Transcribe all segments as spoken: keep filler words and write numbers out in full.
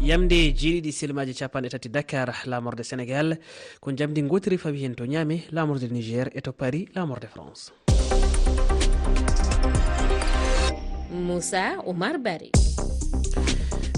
Jamde jeeɗiɗi, silmaaji capanɗe tati Dakar, laamorde Senegal. Ko jamdi ngootiri fawi heen to Niamey, laamorde Niger, e to Paris, laamorde France. Moussa Oumar Bari.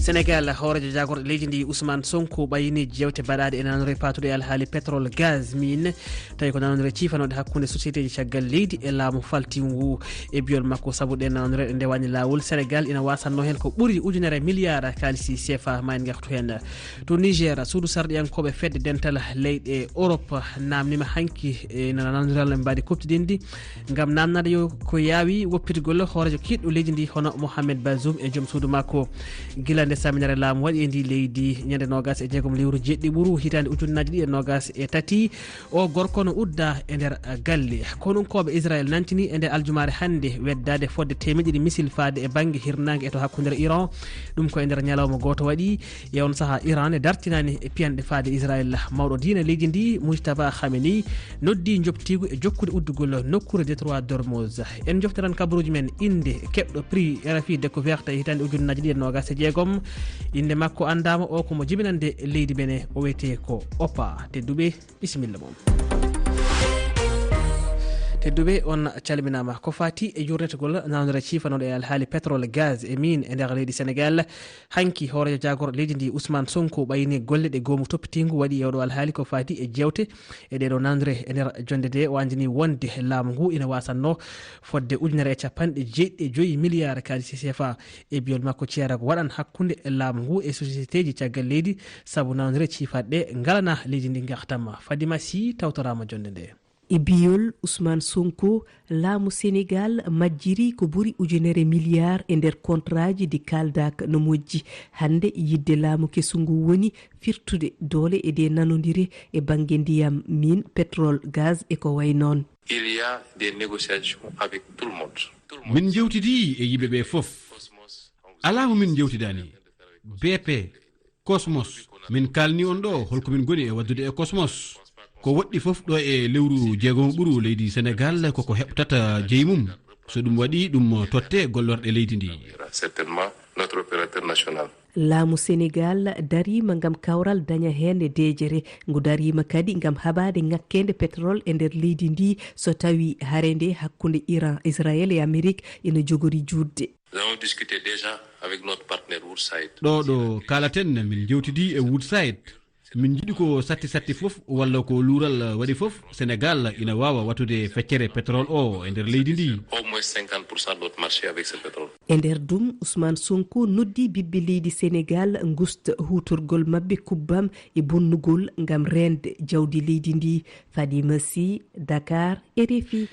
Senegal, hooreejo jaagorɗe leydi ndi Ousmane Sonko ɓayini jeewte baɗaaɗe e nanore paatuɗe e alhaali pétrole, gaz, mine. Tawi ko nanondire ciifanooɗe hakkunde sociétéji caggal leydi e laamu faltingu ngu. E biyol makko, sabu ɗe nanondire ɗe ndewani laawol, Senegal ina wasanno heen ko ɓuri ujunere miliyaar kaalisi C F A, ma en ngaktu heen. To Niger, suudu sarɗiyankooɓe fedde dental leyɗe Europe namnima hanki e nanondiral mbaadi koptiɗinɗi ngam namnade yo ko yaawi woppitgol hooreejo kiiɗɗo leydi ndi, hono Mohamed Bazoum, e joom suudu makko. Gila nde saminere laamu waɗi e ndi leydi ñande noogas e jeegom lewru jeeɗiɗi ɓuru hitaande ujunnaaji ɗiɗi e noogas e tati, o gorko no udda e nder galle. Konunkooɓe Israel nantini e nder aljumaare hannde weddaade fodde teemeɗɗe ɗiɗi misil faade e bannge hirnaange e to hakkunde Iran. Ɗum ko e nder ñalawma gooto waɗi. E on sahaa, Iran ne dartinaani e piyanɗe faade Israel. Mawɗo diina leydi ndi, Mujtaba Khamenei, noddi njoɓtiigu e jokkude uddugol nokkuure Détroit d'Ormuz. En njoftiran kabaruuji men innde keɓɗo prix R F I Découverte e hitaande ujunnaaji ɗiɗi e noogas e jeegom. Innde makko anndaama, o ko mo jibinande leydi Benin, o wiyetee ko Opa. Tedduɓe, bisimilla mon. Tedduɓe, on calminaama. Ko faati e jurnetgol nanondire ciifanooɗe e alhaali pétrole, gaz e mine e nder leydi Senegal, hanki hooreejo jaagorɗo leydi ndi Ousmane Sonko ɓayini golle ɗe goomu toppitiingu waɗi e oɗo alhaali ko faati e jeewte e ɗeɗo nanondire. E nder jonnde nde, o anndini wonde laamu ngu ina wasanno fodde ujunere e capanɗe jeeɗiɗi e joyi miliyaar kaalisi C F A. E biyol makko, ceera ko waɗan hakkunde laamu ngu e sociétéji caggal leydi, sabu nanondire ciifaɗe ngalana leydi ndi ngartam. Fadima Sy tawtoraama jonnde nde. E biyol Ousmane Sonko, laamu Senegal majjiri ko ɓuri ujunere miliyaar e nder kontraaji ɗi kaaldaaka no moƴƴi. Hannde, yiɗde laamu kesu ngu woni firtude doole e ɗe nanondire e bannge ndiyam, mine, pétrole, gaz e ko way noon. Il y a des négociations avec tout le monde. Min njewtidii e yimɓe ɓe fof. Alaa mo min njewtidaani. B P, Cosmos, min kaalni on ɗo holko min ngoni e waɗdude e Cosmos. Ko woɗɗi fof ɗo e lewru jeegomo ɓuru leydi Senegal koko heɓtata jeyi mum. So ɗum waɗi, ɗum totte gollorɗe leydi ndi. Certainement, notre opérateur national. Laamu Senegal dariima ngam kawral daña heen deeƴere. Ngu dariima kadi ngam haɓaade ŋakkeende pétrole e nder leydi ndi, so tawi hare nde hakkunde Iran, Israel e Amerik ina jogori juutde. Nous avons discuté déjà avec notre partenaire Woodside. Ɗo ɗo kaalaten, min njewtidi e Woodside. Min njiɗi ko satti satti fof, walla ko luural waɗi fof, Senegal ina waawa waɗtude feccere pétrole o e nder leydi ndi. Au moins cinquante pour cent de notre marché avec ce pétrole. E nder ɗum, Ousmane Sonko noddi ɓiɓɓe leydi Senegal ngusta huutorgol maɓɓe kubbam e bonnugol ngam reende jawdi leydi ndi. Fadima Sy, Dakar, R F I.